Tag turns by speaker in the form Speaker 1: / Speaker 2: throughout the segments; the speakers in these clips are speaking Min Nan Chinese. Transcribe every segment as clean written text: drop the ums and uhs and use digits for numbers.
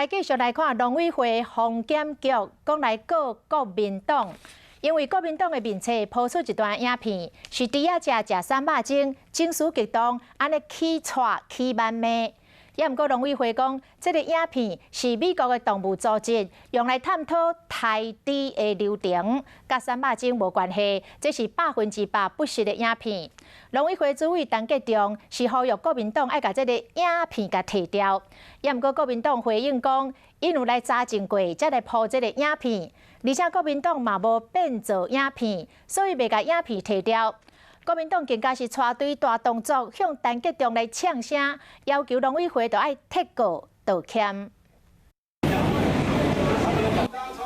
Speaker 1: 來繼續來看農委會防檢局講來告國民黨，因為國民黨的面冊拋出一段影片，是豬仔食食瘦肉精，情緒激動，按呢起掣起謾罵。也毋過農委會講，這個影片是美國的動物組織用來探討刣豬的流程，佮瘦肉精無關係，這是100%不實的影片。農委會主委陳吉仲是呼籲國民黨愛共這个影片共提掉，也毋過國民黨回應講，𪜶有來查證過，才來鋪這个影片，而且國民黨嘛無變造影片，所以袂共影片提掉。國民黨更加是帶隊大動作向陳吉仲來嗆聲，要求農委會著愛撤告道歉。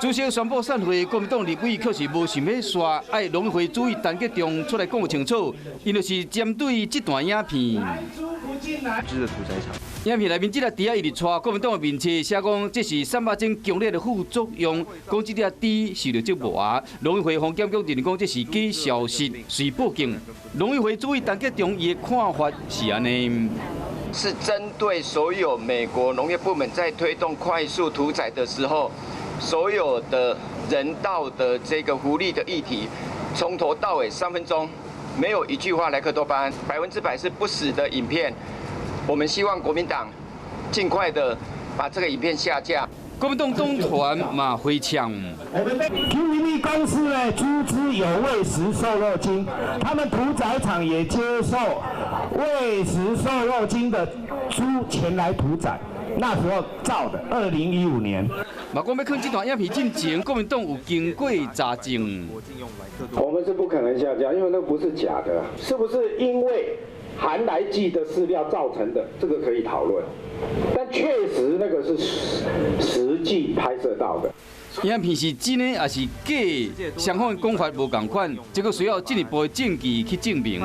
Speaker 2: 主席宣布散會，國民黨立委卻是無想欲煞，愛農委會主委陳吉仲出來講清楚，𪜶就是針對這段影片。影片內面這隻豬仔一直掣國民黨的面冊，寫講這是瘦肉精強烈的副作用，講這隻豬受著折磨。農委會防檢局認為講這是假消息，遂報警。農委會主委陳吉仲伊的看法是按呢。
Speaker 3: 是針對所有美國農業部門在推動快速屠宰的時候，所有的人道的這個福利的議題，從頭到尾3分鐘，沒有一句話萊克多巴胺，100%是不實的影片。我們希望國民黨盡快的把這個影片下架。
Speaker 2: 國民黨黨團嘛回嗆。
Speaker 4: 我們 QVB 公司呢，豬隻有餵食瘦肉精，他們屠宰場也接受餵食瘦肉精的豬前來屠宰。那時候照的，2015年。
Speaker 2: 嘛講欲囥這段影片進前，國民黨有經過查證。
Speaker 5: 我們是不可能下架，因為那不是假的，是不是因為含萊劑的飼料造成的？這個可以討論，但確實那個是實際拍攝到的。
Speaker 2: 影片是真的抑是假？雙方的講法無仝款，這個需要進一步的證據去證明。